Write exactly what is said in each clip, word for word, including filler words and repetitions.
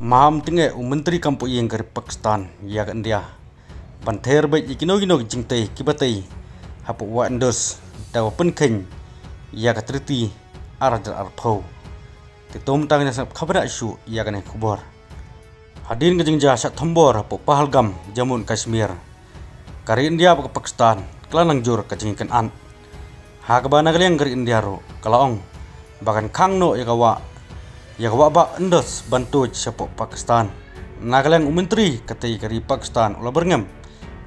Maham tynge u Myntri Kam Pohïing ka ri Pakistan ïa ka India ban ther beit ïa kino kino ki jingtei kiba tei hapoh Wah Indus da kaba pynkheiñ ïa ka Treaty ar hajar arphew. Te to mynta ngin ïa sngap khyndiat shuh ïa kane ka khubor. Hadien ka jingjia shah thombor hapoh Pahalgam, Jammu and Kashmir, ka ri India bad ka Pakistan ka la nang jur ka jingïakynad. Ha kaba na ka liang ka ri India ruh ka la ong ba kan khang noh ïa ka wah, ïa ka wah bah Indus ban tuid shapoh Pakistan. Na ka liang u Myntri katei ka ri Pakistan u la byrngem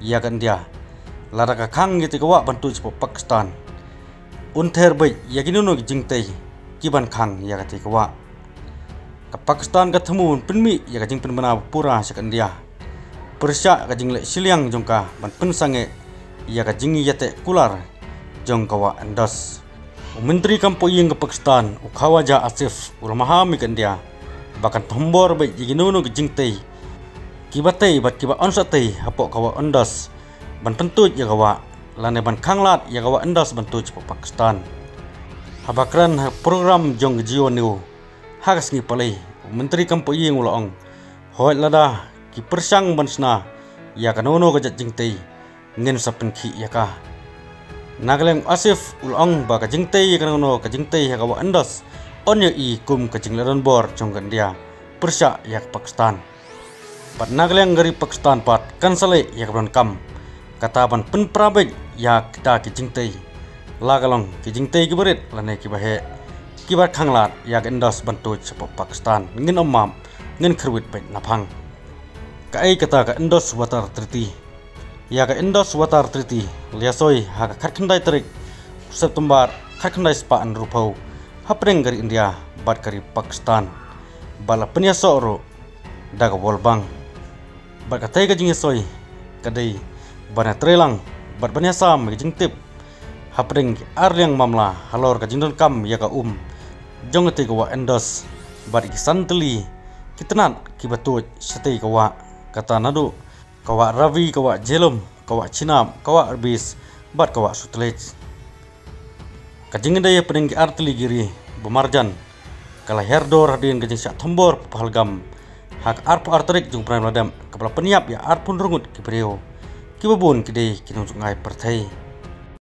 ïa ka India, lada ka khang ïa katei ka wah ban tuid shapoh Pakistan, un ther beit ïa kino kino ki jingtei kiban khang ïa katei ka wah. Ka Pakistan ka thmu ban pynmih ïa ka jingpynbna ba pura sha ka India pyrshah ka jingleh shiliang jong ka ban pynsangeh ïa ka jingïateh kular jong ka wah Indus. U Myntri Kam Pohïing ka Pakistan u Khawaja Asif u la maham ïa ka India ba kan thombor beit ïa kino kino ki jingtei kiba tei bad kiba yn sa tei hapoh ka wah Indus ban pyntuid ïa ka wah, lane ban khang lad ïa ka wah Indus ban tuid shapoh Pakistan. Haba kren ha program jong ka Jio News ha ka sngi Palei, u Myntri Kam Pohïing u la ong, hooid, lada ki pyrshang ban shna ïa kano kano ka jait jingtei, ngin sa pynkhih ïa ka. Na ka liang u Asif u la ong ba ka jingtei ïa kano kano ka jingtei ha ka wah Indus yn ïohi kum ka jingleh donbor jong ka India pyrshah ïa ka Pakistan. Bad na ka liang ka ri Pakistan pat kan sa leh ïa kaba donkam, kata ban pynpra beit ïa kita ki jingtei, la ka long ki jingtei kiba rit lane kiba heh, kiba khang lad ïa ka Indus ban tuid shapoh Pakistan. Ngin ym map, ngin kyrwit beit naphang. Kaei kata ka Indus Water Treaty? Ïa ka Indus Water Treaty la ïasoi ha ka khatkhyndai tarik September khatkhyndai spah hynriewphew hapdeng ka ri India bad ka ri Pakistan, bad la pynïasoh ruh da ka World Bank. Bad katei ka jingïasoi ka dei ban ïatreilang bad ban ïasam ïa ka jingtip hapdeng ki arliang mamla halor ka jingdonkam ïa ka um jong katei ka wah Indus bad ki san tylli ki tnat kiba tuid shatei ka wah, kata naduh ka wah Ravi, ka wah Jhelum, ka wah Chenab, ka wah Irbis bad ka wah Sutlej. Ka jingïadei hapdeng ki ar tylli ki ri ba marjan ka la hiar dor hadien ka jingshah thombor Pahalgam ha ka arphew ar tarik jong u bnai ba la dep, kaba la pynïap ïa arphew hynriew ngut ki briew, kiba bun ki dei ki nongjngai pyrthei.